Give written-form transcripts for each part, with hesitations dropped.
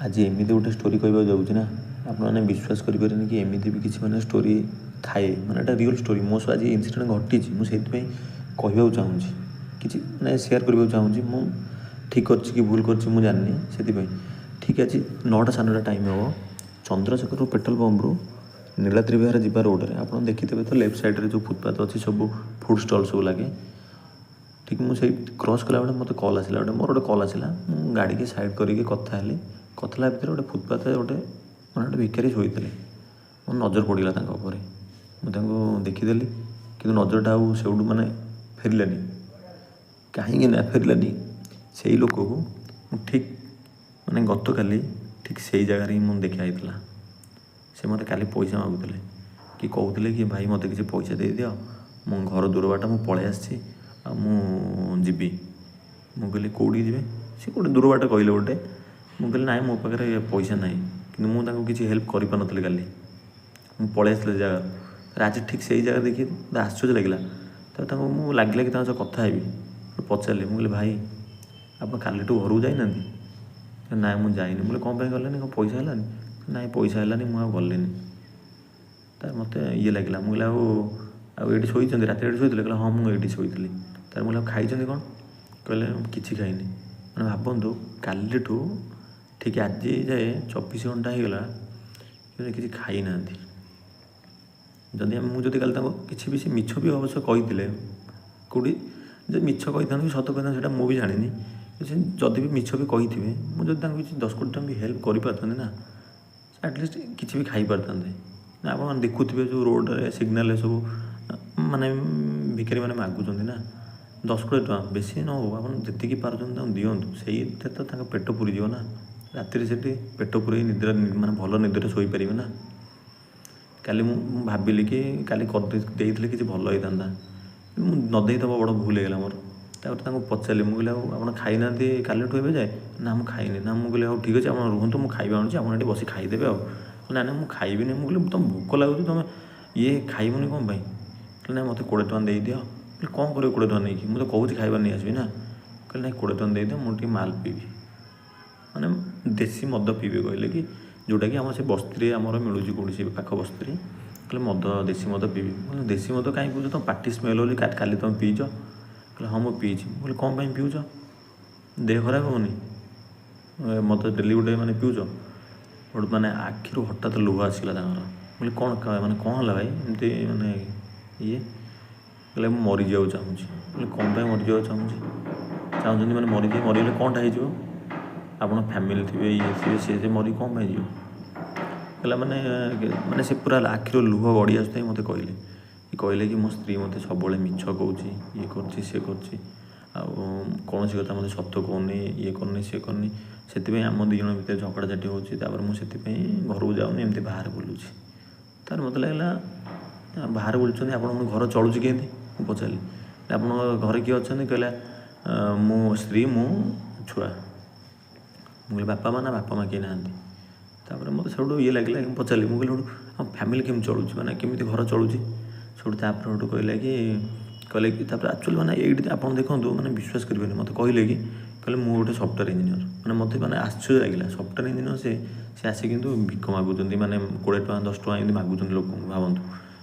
ଆଜି ଏମିତି ଗୋଟେ ଷ୍ଟୋରି କହିବାକୁ ଯାଉଛି ନା, ଆପଣମାନେ ବିଶ୍ୱାସ କରିପାରିବେନି କି ଏମିତି ବି କିଛି ମାନେ ଷ୍ଟୋରି ଥାଏ। ମାନେ ଏଇଟା ରିଅଲ୍ ଷ୍ଟୋରି, ମୋ ସହ ଆଜି ଇନସିଡେଣ୍ଟ ଘଟିଛି। ମୁଁ ସେଇଥିପାଇଁ କହିବାକୁ ଚାହୁଁଛି, କିଛି ମାନେ ସେୟାର କରିବାକୁ ଚାହୁଁଛି। ମୁଁ ଠିକ୍ କରିଛି କି ଭୁଲ କରିଛି ମୁଁ ଜାଣିନି, ସେଥିପାଇଁ। ଠିକ୍ ଅଛି, 9ଟା 9:30 ଟାଇମ୍ ହେବ, ଚନ୍ଦ୍ରଶେଖରପୁର ପେଟ୍ରୋଲ ପମ୍ପରୁ ନୀଳାଦ୍ରି ବିହାର ଯିବା ରୋଡ଼ରେ ଆପଣ ଦେଖିଥିବେ ତ ଲେଫ୍ଟ ସାଇଡ଼୍ରେ ଯେଉଁ ଫୁଟପାଥ୍ ଅଛି, ସବୁ ଫୁଡ଼୍ ଷ୍ଟଲ୍ ସବୁ ଲାଗେ। ଠିକ୍ ମୁଁ ସେଇ କ୍ରସ୍ କଲାବେଳେ ମୋତେ କଲ୍ ଆସିଲା, ଗୋଟେ ମୋର ଗୋଟେ କଲ୍ ଆସିଲା। ମୁଁ ଗାଡ଼ିକି ସାଇଡ଼୍ କରିକି କଥା ହେଲି। କଥା ହେଲା ଭିତରେ ଗୋଟେ ଫୁଟପାଥରେ ଗୋଟେ ମାନେ ଗୋଟେ ଭିକାରୀ ଶୋଇଥିଲେ। ମୋ ନଜର ପଡ଼ିଗଲା ତାଙ୍କ ଉପରେ। ମୁଁ ତାଙ୍କୁ ଦେଖିଦେଲି, କିନ୍ତୁ ନଜରଟା ଆଉ ସେଇଠୁ ମାନେ ଫେରିଲାନି। କାହିଁକି ନା ଫେରିଲାନି, ସେଇ ଲୋକକୁ ମୁଁ ଠିକ୍ ମାନେ ଗତକାଲି ଠିକ୍ ସେଇ ଜାଗାରେ ହିଁ ମୁଁ ଦେଖା ହେଇଥିଲା। ସେ ମୋତେ କାଲି ପଇସା ମାଗୁଥିଲେ କି କହୁଥିଲେ କି ଭାଇ ମୋତେ କିଛି ପଇସା ଦେଇଦିଅ, ମୁଁ ଘର ଦୂର ବାଟ, ମୁଁ ପଳେଇ ଆସିଛି ଆଉ ମୁଁ ଯିବି। ମୁଁ କହିଲି କେଉଁଠିକି ଯିବେ? ସେ କେଉଁଠି ଦୂର ବାଟ କହିଲେ ଗୋଟେ। ମୁଁ କହିଲି ନାଇଁ, ମୋ ପାଖରେ ପଇସା ନାହିଁ। କିନ୍ତୁ ମୁଁ ତାଙ୍କୁ କିଛି ହେଲ୍ପ କରିପାରିନଥିଲି। କାଲି ମୁଁ ପଳେଇ ଆସିଥିଲି ସେ ଜାଗାରୁ। ଆଜି ଠିକ୍ ସେଇ ଜାଗା ଦେଖି ମୋତେ ଆଶ୍ଚର୍ଯ୍ୟ ଲାଗିଲା। ତାପରେ ତାଙ୍କୁ ମୁଁ ଲାଗିଲା କି ତାଙ୍କ ସହ କଥା ହେବି। ପଚାରିଲି, ମୁଁ କହିଲି ଭାଇ ଆପଣ କାଲିଠୁ ଘରକୁ ଯାଇନାହାନ୍ତି? ନାଇଁ, ମୁଁ ଯାଇନି। ମୁଁ କହିଲି କ'ଣ ପାଇଁ ଗଲେନି, କ'ଣ ପଇସା ହେଲାନି? ନାଇଁ, ପଇସା ହେଲାନି, ମୁଁ ଆଉ ଗଲିନି। ତାପରେ ମୋତେ ଇଏ ଲାଗିଲା। ମୁଁ କହିଲି ଆଉ ଆଉ ଏଇଠି ଶୋଇଛନ୍ତି? ରାତିରେ ଏଇଠି ଶୋଇଥିଲେ? କହିଲେ ହଁ, ମୁଁ ଏଇଠି ଶୋଇଥିଲି। ତାପରେ ମୁଁ କହିଲି ଆଉ ଖାଇଛନ୍ତି କ'ଣ? କହିଲେ ମୁଁ କିଛି ଖାଇନି। ମାନେ ଭାବନ୍ତୁ, କାଲିଠୁ ଠିକ୍ ଆଜି ଯାଏ 24 ଘଣ୍ଟା ହେଇଗଲା, କିନ୍ତୁ କିଛି ଖାଇନାହାନ୍ତି। ଯଦି ମୁଁ ଯଦି କାଲି ତାଙ୍କୁ କିଛି ବି, ସେ ମିଛ ବି ଅବଶ୍ୟ କହିଥିଲେ କେଉଁଠି ଯେ ମିଛ କହିଥାନ୍ତୁ କି ସତ କହିଥାନ୍ତୁ ସେଇଟା ମୁଁ ବି ଜାଣିନି। ସେ ଯଦି ବି ମିଛ ବି କହିଥିବେ, ମୁଁ ଯଦି ତାଙ୍କୁ କିଛି 10 କୋଟି ଟଙ୍କା ବି ହେଲ୍ପ କରିପାରିଥାନ୍ତି ନା, ସେ ଆଟଲିଷ୍ଟ କିଛି ବି ଖାଇପାରିଥାନ୍ତେ ନା। ଆପଣମାନେ ଦେଖୁଥିବେ ଯେଉଁ ରୋଡ଼ରେ ସିଗ୍ନାଲରେ ସବୁ ମାନେ ଭିକାରୀମାନେ ମାଗୁଛନ୍ତି ନା। 10-20 ଟଙ୍କା ବେଶୀ ନ ହଉ, ଆପଣ ଯେତିକି ପାରୁଛନ୍ତି ତାଙ୍କୁ ଦିଅନ୍ତୁ। ସେଇଥିରେ ତ ତାଙ୍କ ପେଟ ପୁରିଯିବ ନା। ରାତିରେ ସେଠି ପେଟ ପୁରେଇ ନିଦ୍ରା ମାନେ ଭଲ ନିଦରେ ଶୋଇପାରିବେ ନା। କାଲି ମୁଁ ଭାବିଲି କି କାଲି ଦେଇଥିଲେ କିଛି ଭଲ ହେଇଥାନ୍ତା। ମୁଁ ନ ଦେଇଦେବା ବଡ଼ ଭୁଲ ହେଇଗଲା ମୋର। ତାପରେ ତାଙ୍କୁ ପଚାରିଲି, ମୁଁ କହିଲି ଆଉ ଆପଣ ଖାଇନାହାନ୍ତି କାଲିଠୁ ଏବେ ଯାଏ? ନା, ମୁଁ ଖାଇନି ନା। ମୁଁ କହିଲି ହଉ ଠିକ୍ ଅଛି, ଆପଣ ରୁହନ୍ତୁ, ମୁଁ ଖାଇବା ଆଣୁଛି, ଆପଣ ଏଠି ବସି ଖାଇଦେବେ। ଆଉ ନା ନା, ମୁଁ ଖାଇବିନି। ମୁଁ କହିଲି ତୁମ ଭୋକ ଲାଗୁଛି, ତୁମେ ଇଏ ଖାଇବନି କ'ଣ ପାଇଁ? କହିଲେ ନାଇଁ, ମୋତେ 20 ଟଙ୍କା ଦେଇଦିଅ। କହିଲି କ'ଣ କରିବ 20 ଟଙ୍କା ନେଇକି? ମୁଁ ତ କହୁଛି ଖାଇବା ନେଇ ଆସିବି ନା। କହିଲେ ନାଇଁ, 20 ଟଙ୍କା ଦେଇଦିଅ, ମୁଁ ଟିକେ ମାଲ ପିଇବି, ମାନେ ଦେଶୀ ମଦ ପିଇବେ। କହିଲେ କି ଯେଉଁଟାକି ଆମ ସେ ବସ୍ତିରେ ଆମର ମିଳୁଛି କେଉଁଠି ସେ ପାଖ ବସ୍ତିରେ। କହିଲେ ମଦ, ଦେଶୀ ମଦ ପିଇବି। ମୁଁ କହିଲି ଦେଶୀ ମଦ କାହିଁ ପିଉଛ? ତୁମ ପାଟି ସ୍ମେଲ୍ ହେଉଛି, କାଲି ତୁମେ ପିଇଛ? କହିଲେ ହଁ, ମୁଁ ପିଇଛି। ମୁଁ କହିଲି କ'ଣ ପାଇଁ ପିଉଛ? ଦେହ ଖରାପ ହେବନି ମଦ ଡେଲି ଗୋଟେ ମାନେ ପିଉଛ? ଗୋଟେ ମାନେ ଆଖିରୁ ହଠାତ୍ ଲୁହ ଆସିଗଲା ତାଙ୍କର। ମୁଁ କହିଲି କ'ଣ ମାନେ କ'ଣ ହେଲା ଭାଇ ଏମିତି ମାନେ ଇଏ? କହିଲେ ମୁଁ ମରିଯିବାକୁ ଚାହୁଁଛି। କହିଲେ କ'ଣ ପାଇଁ ମରିଯିବାକୁ ଚାହୁଁଛନ୍ତି? ମାନେ ମରିଯିବେ, ମରିଗଲେ କ'ଣଟା ହେଇଯିବ? ଆପଣ ଫ୍ୟାମିଲି ଥିବେ, ଇଏ ଥିବେ, ସିଏ ଥିବେ, ମରିକି କ'ଣ ପାଇଁ ଯିବ? କହିଲା ମାନେ ମାନେ ସେ ପୁରା ଆଖିରୁ ଲୁହ ଗଡ଼ି ଆସୁଥାଏ। ମୋତେ କହିଲେ କହିଲେ କି ମୋ ସ୍ତ୍ରୀ ମୋତେ ସବୁବେଳେ ମିଛ କହୁଛି, ଇଏ କରୁଛି, ସିଏ କରୁଛି, ଆଉ କୌଣସି କଥା ମୋତେ ସତ କହୁନି, ଇଏ କରୁନି, ସିଏ କରୁନି। ସେଥିପାଇଁ ଆମ ଦୁଇ ଜଣ ଭିତରେ ଝଗଡ଼ାଝାଟି ହେଉଛି। ତାପରେ ମୁଁ ସେଥିପାଇଁ ଘରକୁ ଯାଉନି, ଏମିତି ବାହାରେ ବୁଲୁଛି। ତାପରେ ମୋତେ ଲାଗିଲା ବାହାରେ ବୁଲୁଛନ୍ତି, ଆପଣଙ୍କ ଘର ଚଳୁଛି କେମିତି? ମୁଁ ପଚାରିଲି ଆପଣଙ୍କ ଘରେ କିଏ ଅଛନ୍ତି? କହିଲା ମୁଁ ସ୍ତ୍ରୀ, ମୁଁ ଛୁଆ। ମୁଁ କହିଲି ବାପା ମା'? ନା, ବାପା ମା' କେହି ନାହାନ୍ତି। ତାପରେ ମୋତେ ସେଇଠୁ ଇଏ ଲାଗିଲା, ମୁଁ ପଚାରିଲି, ମୁଁ କହିଲି ସେଇଠୁ ଆମ ଫ୍ୟାମିଲି କେମିତି ଚଳୁଛି, ମାନେ କେମିତି ଘର ଚଳୁଛି? ସେଇଠୁ ତାପରେ ସେଇଠୁ କହିଲେ କି ତାପରେ ଆକ୍ଚୁଆଲି ମାନେ ଏଇଠି ଆପଣ ଦେଖନ୍ତୁ, ମାନେ ବିଶ୍ୱାସ କରିବେନି, ମୋତେ କହିଲେ କି କହିଲେ ମୁଁ ଗୋଟେ ସଫ୍ଟୱେର୍ ଇଞ୍ଜିନିୟର। ମାନେ ମୋତେ ମାନେ ଆଶ୍ଚର୍ଯ୍ୟ ଲାଗିଲା, ସଫ୍ଟୱେର୍ ଇଞ୍ଜିନିୟର ସେ ଆସି କିନ୍ତୁ ଭିକ ମାଗୁଛନ୍ତି, ମାନେ 20 ଟଙ୍କା 10 ଟଙ୍କା ଏମିତି ମାଗୁଛନ୍ତି ଲୋକଙ୍କୁ, ଭାବନ୍ତୁ।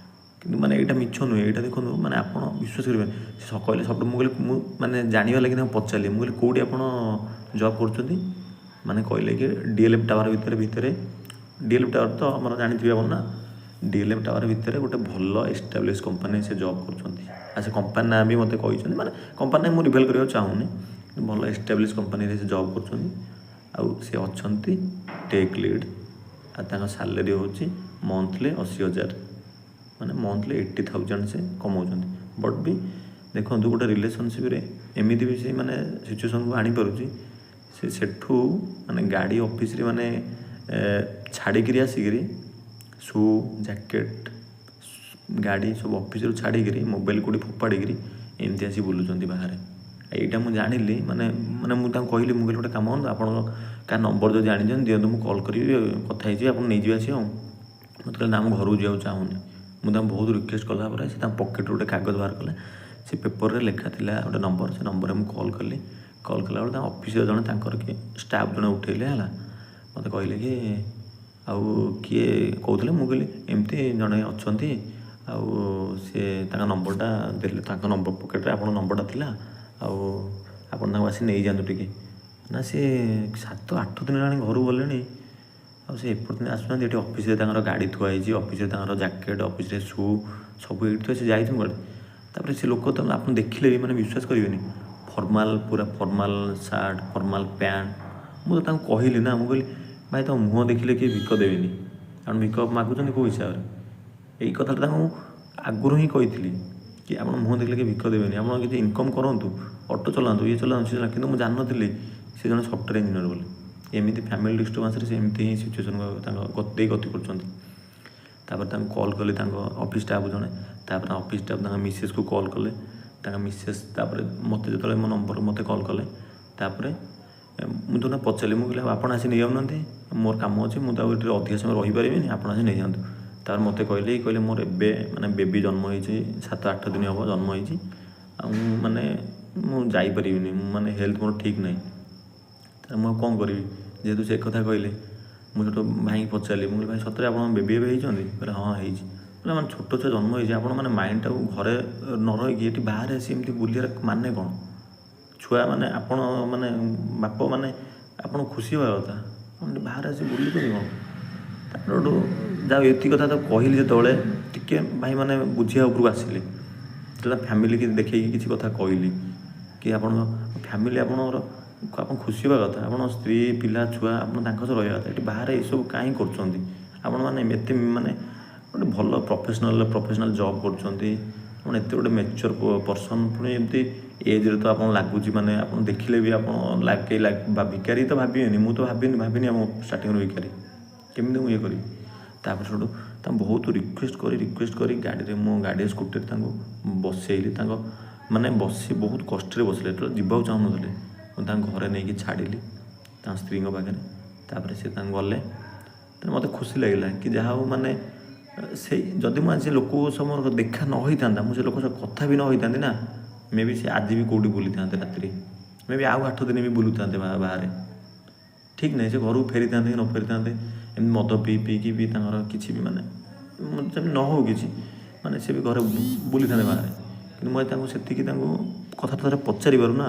କିନ୍ତୁ ମାନେ ଏଇଟା ମିଛ ନୁହେଁ, ଏଇଟା ଦେଖନ୍ତୁ, ମାନେ ଆପଣ ବିଶ୍ୱାସ କରିବେନି। ସେ କହିଲେ ସଫ୍ଟୱେର୍। ମୁଁ କହିଲି, ମୁଁ ମାନେ ଜାଣିବା ଲାଗି ତାଙ୍କୁ ପଚାରିଲି, ମୁଁ କହିଲି କେଉଁଠି ଆପଣ ଜବ୍ କରୁଛନ୍ତି? ମାନେ କହିଲେ କି ଡିଏଲ୍ଏଫ୍ ଟାୱାର ଭିତରେ ଭିତରେ। ଡିଏଲ୍ଏଫ୍ ଟାୱାର ତ ଆମର ଜାଣିଥିବେ ଆପଣ ନା। ଡିଏଲ୍ଏଫ୍ ଟାୱାର ଭିତରେ ଗୋଟେ ଭଲ ଏଷ୍ଟାବ୍ଲିଶ୍ କମ୍ପାନୀ ସେ ଜବ୍ କରୁଛନ୍ତି। ଆଉ ସେ କମ୍ପାନୀ ନାଁ ବି ମୋତେ କହିଛନ୍ତି, ମାନେ କମ୍ପାନୀ ନାଁ ମୁଁ ରିଭିଲ୍ କରିବାକୁ ଚାହୁଁନି। ଭଲ ଏଷ୍ଟାବ୍ଲିଶ୍ କମ୍ପାନୀରେ ସେ ଜବ୍ କରୁଛନ୍ତି ଆଉ ସେ ଅଛନ୍ତି ଟେକ୍ ଲିଡ଼୍। ଆଉ ତାଙ୍କ ସାଲେରୀ ହେଉଛି ମନ୍ଥଲି 80,000, ମାନେ ମନ୍ଥଲି 80,000 ସେ କମାଉଛନ୍ତି। ବଟ୍ ବି ଦେଖନ୍ତୁ, ଗୋଟେ ରିଲେସନସିପ୍ରେ ଏମିତି ବି ସେ ମାନେ ସିଚୁଏସନ୍କୁ ଆଣିପାରୁଛି। ସେ ସେଠୁ ମାନେ ଗାଡ଼ି ଅଫିସରେ ମାନେ ଛାଡ଼ିକିରି ଆସିକିରି ସୁ, ଜ୍ୟାକେଟ୍, ଗାଡ଼ି ସବୁ ଅଫିସରୁ ଛାଡ଼ିକିରି, ମୋବାଇଲ କେଉଁଠି ଫୋପାଡ଼ିକିରି ଏମିତି ଆସି ବୁଲୁଛନ୍ତି ବାହାରେ। ଏଇଟା ମୁଁ ଜାଣିଲି, ମାନେ ମାନେ ମୁଁ ତାଙ୍କୁ କହିଲି, ମୁଁ କହିଲି ଗୋଟେ କାମ କରନ୍ତୁ, ଆପଣଙ୍କ କାହା ନମ୍ବର ଯଦି ଜାଣିଛନ୍ତି ଦିଅନ୍ତୁ, ମୁଁ କଲ୍ କରିବି, କଥା ହେଇଯିବି, ଆପଣ ନେଇଯିବେ ଆସି। ଆଉ ମୋତେ କହିଲେ ନା, ମୁଁ ଘରକୁ ଯିବାକୁ ଚାହୁଁନି। ମୁଁ ତାଙ୍କୁ ବହୁତ ରିକ୍ୱେଷ୍ଟ କଲା ପରେ ସେ ତାଙ୍କ ପକେଟରୁ ଗୋଟେ କାଗଜ ବାହାର କଲେ। ସେ ପେପରରେ ଲେଖା ଥିଲା ଗୋଟେ ନମ୍ବର। ସେ ନମ୍ବରରେ ମୁଁ କଲ୍ କଲି। କଲ୍ କଲାବେଳେ ତାଙ୍କ ଅଫିସର ଜଣେ, ତାଙ୍କର କିଏ ଷ୍ଟାଫ୍ ଜଣେ ଉଠେଇଲେ। ହେଲା, ମୋତେ କହିଲେ କି ଆଉ କିଏ କହୁଥିଲେ, ମୁଁ କହିଲି ଏମିତି ଜଣେ ଅଛନ୍ତି, ଆଉ ସିଏ ତାଙ୍କ ନମ୍ବରଟା ଦେଲେ, ତାଙ୍କ ନମ୍ବର ପକେଟ୍ରେ ଆପଣଙ୍କ ନମ୍ବରଟା ଥିଲା, ଆଉ ଆପଣ ତାଙ୍କୁ ଆସି ନେଇଯାଆନ୍ତୁ ଟିକେ। ନା ସିଏ 7-8 ଦିନ ହେଲାଣି ଘରକୁ ଗଲେଣି, ଆଉ ସେ ଏପର୍ଯ୍ୟନ୍ତ ଆସୁନାହାନ୍ତି। ଏଠି ଅଫିସରେ ତାଙ୍କର ଗାଡ଼ି ଥୁଆ ହେଇଛି, ଅଫିସରେ ତାଙ୍କର ଜ୍ୟାକେଟ୍, ଅଫିସରେ ସୁ ସବୁ ଏଇଠି ଥୁଆ, ସେ ଯାଇଛନ୍ତି କୁଆଡ଼େ? ତାପରେ ସେ ଲୋକ ତ ଆପଣ ଦେଖିଲେ ବି ମାନେ ବିଶ୍ୱାସ କରିବେନି, ଫର୍ମାଲ୍, ପୁରା ଫର୍ମାଲ୍ ସାର୍ଟ, ଫର୍ମାଲ୍ ପ୍ୟାଣ୍ଟ। ମୁଁ ତ ତାଙ୍କୁ କହିଲି ନା, ମୁଁ କହିଲି ଭାଇ ତମ ମୁହଁ ଦେଖିଲେ କିଏ ଭିକ ଦେବେନି, ଆପଣ ଭିକ ମାଗୁଛନ୍ତି କେଉଁ ହିସାବରେ? ଏଇ କଥାଟା ତାଙ୍କୁ ମୁଁ ଆଗରୁ ହିଁ କହିଥିଲି କି ଆପଣ ମୁହଁ ଦେଖିଲେ କିଏ ଭିକ ଦେବେନି, ଆପଣ କିଛି ଇନକମ୍ କରନ୍ତୁ, ଅଟୋ ଚଲାନ୍ତୁ, ଇଏ ଚଲାନ୍ତୁ, ସିଏ ଚଲାନ୍ତୁ। କିନ୍ତୁ ମୁଁ ଜାଣିନଥିଲି ସେ ଜଣେ ସଫ୍ଟୱେର୍ ଇଞ୍ଜିନିୟର ବୋଲି। ଏମିତି ଫ୍ୟାମିଲି ଡିଷ୍ଟର୍ବାନ୍ସରେ ସେ ଏମିତି ହିଁ ସିଚୁଏସନ୍ ତାଙ୍କ ଦେଇ ଗତି କରୁଛନ୍ତି। ତାପରେ ତାଙ୍କୁ କଲ୍ କଲି, ତାଙ୍କ ଅଫିସ୍ ଷ୍ଟାଫ୍ ଜଣେ, ତାପରେ ଅଫିସ୍ ଷ୍ଟାଫ୍ ତାଙ୍କ ମିସେସ୍କୁ କଲ୍ କଲେ, ତାଙ୍କ ମିସେସ୍ ତାପରେ ମୋତେ ଯେତେବେଳେ ମୋ ନମ୍ବର ମୋତେ କଲ୍ କଲେ, ତାପରେ ମୁଁ ତ ପଚାରିଲି, ମୁଁ କହିଲି ଆଉ ଆପଣ ଆସି ନେଇଯାଉନାହାନ୍ତି, ମୋର କାମ ଅଛି, ମୁଁ ତ ଆଉ ଏଠି ଅଧିକା ସମୟ ରହିପାରିବିନି, ଆପଣ ଆସି ନେଇଯାଆନ୍ତୁ। ତାପରେ ମୋତେ କହିଲେ, କହିଲେ ମୋର ଏବେ ମାନେ ବେବି ଜନ୍ମ ହେଇଛି, 7-8 ଦିନ ହେବ ଜନ୍ମ ହେଇଛି, ଆଉ ମୁଁ ମାନେ ମୁଁ ଯାଇପାରିବିନି, ମୁଁ ମାନେ ହେଲ୍ଥ ମୋର ଠିକ୍ ନାହିଁ। ତାପରେ ମୁଁ ଆଉ କ'ଣ କରିବି, ଯେହେତୁ ସେ କଥା କହିଲେ, ମୁଁ ସେଠୁ ଭାଇଙ୍କୁ ପଚାରିଲି, ମୁଁ କହିଲି ଭାଇ ସତରେ ଆପଣଙ୍କ ବେବି ଏବେ ହେଇଛନ୍ତି? କହିଲେ ହଁ ହେଇଛି। କହିଲେ ମାନେ ଛୋଟ ଛୁଆ ଜନ୍ମ ହେଇଛି, ଆପଣ ମାନେ ମାଇଣ୍ଡଟାକୁ ଘରେ ନ ରହିକି ଏଠି ବାହାରେ ଆସି ଏମିତି ବୁଲିବାର ମାନେ କ'ଣ? ଛୁଆ ମାନେ ଆପଣ ମାନେ ବାପ ମାନେ ଆପଣ ଖୁସି ହେବା କଥା, ଆପଣ ଏଠି ବାହାରେ ଆସି ବୁଲୁଛନ୍ତି କ'ଣ? ତାପରେ ସେଠୁ ଯାହା ଏତିକି କଥା ତ କହିଲି, ଯେତେବେଳେ ଟିକେ ଭାଇମାନେ ବୁଝିବା ଉପରକୁ ଆସିଲେ, ଯେତେବେଳେ ଫ୍ୟାମିଲିକି ଦେଖେଇକି କିଛି କଥା କହିଲି କି ଆପଣଙ୍କ ଫ୍ୟାମିଲି ଆପଣଙ୍କର ଆପଣ ଖୁସି ହେବା କଥା, ଆପଣ ସ୍ତ୍ରୀ ପିଲା ଛୁଆ ଆପଣ ତାଙ୍କ ସହ ରହିବା କଥା, ଏଠି ବାହାରେ ଏସବୁ କାହିଁ କରୁଛନ୍ତି? ଆପଣମାନେ ଏତେ ମାନେ ଗୋଟେ ଭଲ ପ୍ରଫେସନାଲ୍ ଜବ୍ କରୁଛନ୍ତି, ଆପଣ ଏତେ ଗୋଟେ ମେଚୁଅର୍ ପର୍ସନ୍, ପୁଣି ଏମିତି ଏଜ୍ରେ ତ ଆପଣ ଲାଗୁଛି ମାନେ ଆପଣ ଦେଖିଲେ ବି ଆପଣ କେହି ଭିକାରୀ ତ ଭାବିବେନି, ମୁଁ ତ ଭାବିନି ଆମ ଷ୍ଟାର୍ଟିଂରୁ ଭିକାରୀ, କେମିତି ମୁଁ ଇଏ କରିବି? ତାପରେ ସେଠୁ ତାଙ୍କୁ ବହୁତ ରିକ୍ୱେଷ୍ଟ କରି ଗାଡ଼ିରେ, ମୋ ଗାଡ଼ିରେ ସ୍କୁଟିରେ ତାଙ୍କୁ ବସେଇଲି, ତାଙ୍କ ମାନେ ବସି ବହୁତ କଷ୍ଟରେ ବସିଲେ, ଯେତେବେଳେ ଯିବାକୁ ଚାହୁଁନଥିଲେ, ମୁଁ ତାଙ୍କ ଘରେ ନେଇକି ଛାଡ଼ିଲି ତାଙ୍କ ସ୍ତ୍ରୀଙ୍କ ପାଖରେ। ତାପରେ ସେ ତାଙ୍କୁ ଗଲେ, ତେଣୁ ମୋତେ ଖୁସି ଲାଗିଲା କି ଯାହା ହଉ ମାନେ ସେଇ ଯଦି ମୁଁ ଆଜି ସେ ଲୋକଙ୍କ ସହ ମୋର ଦେଖା ନ ହେଇଥାନ୍ତା, ମୁଁ ସେ ଲୋକ ସହ କଥା ବି ନ ହେଇଥାନ୍ତି ନା, ମେ ବି ସେ ଆଜି ବି କେଉଁଠି ବୁଲିଥାନ୍ତେ ରାତିରେ, ମେ ବି ଆଉ 8 ଦିନ ବି ବୁଲୁଥାନ୍ତେ ବାହାରେ, ଠିକ୍ ନାହିଁ ସେ ଘରକୁ ଫେରିଥାନ୍ତେ କି ନ ଫେରିଥାନ୍ତେ, ଏମିତି ମଦ ପିଇ ପିଇକି ବି ତାଙ୍କର କିଛି ବି ମାନେ ଯେମିତି ନ ହଉ କିଛି ମାନେ ସେ ବି ଘରେ ବୁଲିଥାନ୍ତେ ବାହାରେ। କିନ୍ତୁ ମୁଁ ତାଙ୍କୁ ସେତିକି ତାଙ୍କୁ କଥା ଥରେ ପଚାରିବାରୁ ନା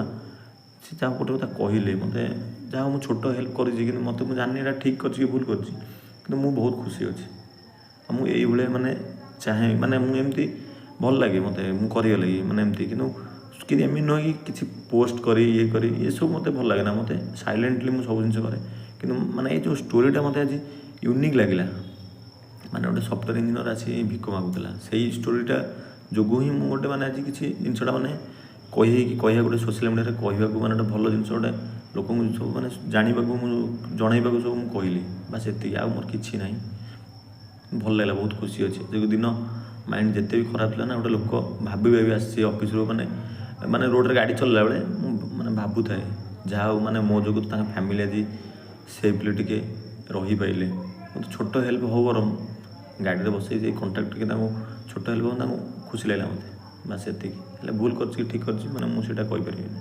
ସେ ଯାହା ଗୋଟେ କଥା କହିଲେ ମୋତେ, ଯାହା ମୁଁ ଛୋଟ ହେଲ୍ପ କରିଛି, କିନ୍ତୁ ମୋତେ ମୁଁ ଜାଣିନି ଏଇଟା ଠିକ୍ କରିଛି କି ଭୁଲ କରିଛି, କିନ୍ତୁ ମୁଁ ବହୁତ ଖୁସି ଅଛି। ଆଉ ମୁଁ ଏଇଭଳିଆ ମାନେ ଚାହେଁ, ମାନେ ମୁଁ ଏମିତି ଭଲ ଲାଗେ ମୋତେ ମୁଁ କରିବା ଲାଗି ମାନେ ଏମିତି, କିନ୍ତୁ ଏମିତି ନୁହେଁ କି କିଛି ପୋଷ୍ଟ କରି ଇଏ କରି ଏସବୁ ମୋତେ ଭଲ ଲାଗେ ନା, ମୋତେ ସାଇଲେଣ୍ଟଲି ମୁଁ ସବୁ ଜିନିଷ କରେ। କିନ୍ତୁ ମାନେ ଏଇ ଯେଉଁ ଷ୍ଟୋରିଟା ମୋତେ ଆଜି ୟୁନିକ୍ ଲାଗିଲା, ମାନେ ଗୋଟେ ସଫ୍ଟୱେର୍ ଇଞ୍ଜିନିୟର ଆସି ଭିକ ମାଗୁଥିଲା, ସେଇ ଷ୍ଟୋରିଟା ଯୋଗୁଁ ହିଁ ମୁଁ ଗୋଟେ ମାନେ ଆଜି କିଛି ଜିନିଷଟା ମାନେ କହିକି କହିବାକୁ ଗୋଟେ ସୋସିଆଲ୍ ମିଡ଼ିଆରେ କହିବାକୁ ମାନେ ଗୋଟେ ଭଲ ଜିନିଷ ଗୋଟେ ଲୋକଙ୍କୁ ସବୁ ମାନେ ଜାଣିବାକୁ ମୁଁ ଜଣାଇବାକୁ ସବୁ ମୁଁ କହିଲି, ବାସ୍ ଏତିକି, ଆଉ ମୋର କିଛି ନାହିଁ। ଭଲ ଲାଗିଲା, ବହୁତ ଖୁସି ଅଛି। ଯେଉଁ ଦିନ ମାଇଣ୍ଡ ଯେତେ ବି ଖରାପ ଥିଲା ନା, ଗୋଟେ ଲୋକ ଭାବି ଭାବି ଆସିଛି ଅଫିସରୁ, ମାନେ ମାନେ ରୋଡ଼ରେ ଗାଡ଼ି ଚଲାଇଲା ବେଳେ ମୁଁ ମାନେ ଭାବୁଥାଏ ଯାହା ହଉ ମାନେ ମୋ ଯୋଗୁଁ ତାଙ୍କ ଫ୍ୟାମିଲି ଆଜି ସେଫ୍ଲି ଟିକେ ରହିପାରିଲେ। ମୋତେ ଛୋଟ ହେଲ୍ପ ହଉ ବରଂ ଗାଡ଼ିରେ ବସେଇ ଯାଇ କଣ୍ଟ୍ରାକ୍ଟ ଟିକେ ତାଙ୍କୁ ଛୋଟ ହେଲ୍ପ ହଉ, ତାଙ୍କୁ ଖୁସି ଲାଗିଲା ମୋତେ, ବାସ୍ ଏତିକି। ହେଲେ ଭୁଲ କରିଛି କି ଠିକ୍ କରିଛି ମାନେ ମୁଁ ସେଇଟା କହିପାରିବିନି।